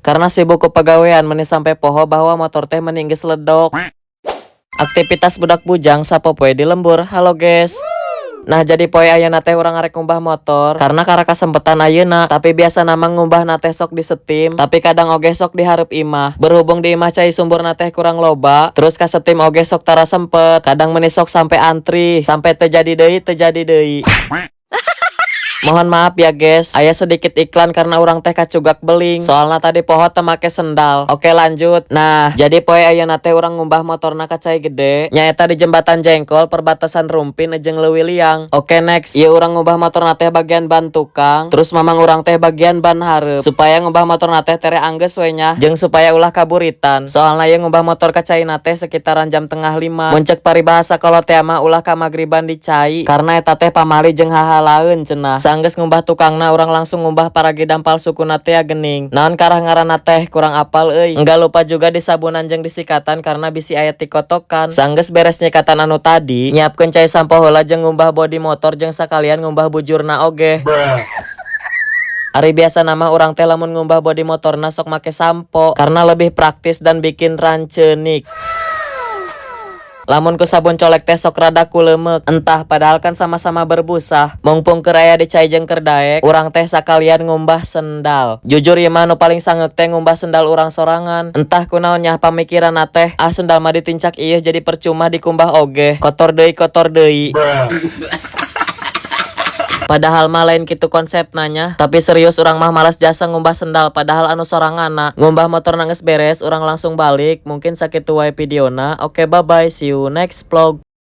Karena sibuk ku pagawean, meni sampai poho bahwa motor teh meni geus ledok. Aktivitas budak bujang sapopoe di lembur. Halo, guys. Nah, jadi poe ayeuna teh urang arek ngumbah motor karena kakara kasempetan ayeuna. Tapi biasana mah ngumbahna teh sok di steam, tapi kadang oge sok di hareup imah. Berhubung di imah cai sumburna teh kurang loba, terus ka steam oge sok tara sempet. Kadang meni sok sampai antri, sampai teu jadi deui, teu jadi deui. Mohon maaf ya, guys, aya sedikit iklan karena urang teh kacugak beling. Soalnya tadi poho teu make sendal. Oke, lanjut. Nah, jadi poe ayeuna teh urang ngumbah motorna ka cai gede. Nyaeta di Jembatan Jengkol, perbatasan Rumpin jeung Leuwiliang. Oke, next. Ieu urang ngumbah motorna teh bagian ban tukang, terus mamang urang teh bagian ban hareup. Supaya ngumbah motorna teh tere anggeus we nya, jeung supaya ulah kaburitan. Soalnya ieu ngumbah motor ka caina teh sekitaran jam tengah lima. Mun cek paribahasa kolot teh mah, ulah kamagriban di cai karena eta teh pamali jeung hahalaeun cenah. Sanggeus ngumbah tukangna, urang langsung ngumbah paragi dampal sukuna teh gening. Naon karah ngaranna teh, kurang apal euy. Enggak lupa juga disabunan jeung disikatan karena bisi aya tikotokan. Sanggeus beres nyikatan anu tadi, nyiapkeun cai sampo heula jeung ngumbah bodi motor jeung sakalian ngumbah bujurna oge. Ari biasana mah urang teh lamun ngumbah bodi motorna sok make sampo karena lebih praktis dan bikin ranceunik. Lamun ku sabun colek teh sok rada kulemek. Entah, padahal kan sama-sama berbusa. Mumpung keur aya di cai jeung keur daek, urang teh sakalian ngumbah sendal. Jujur ieu mah nu paling sangeuk teh ngumbah sendal urang sorangan. Entah kunaon nya pamikiran teh, ah, sendal mah ditincak ieu, jadi percuma dikumbah oge. Kotor deui, kotor deui. Padahal mah lain kitu konsepna nya. Tapi serius, urang mah malas jasa ngumbah sendal, padahal anu soranganna. Ngumbah motor geus beres, urang langsung balik. Mungkin sakitu wae videona. Oke, bye bye, see you next vlog.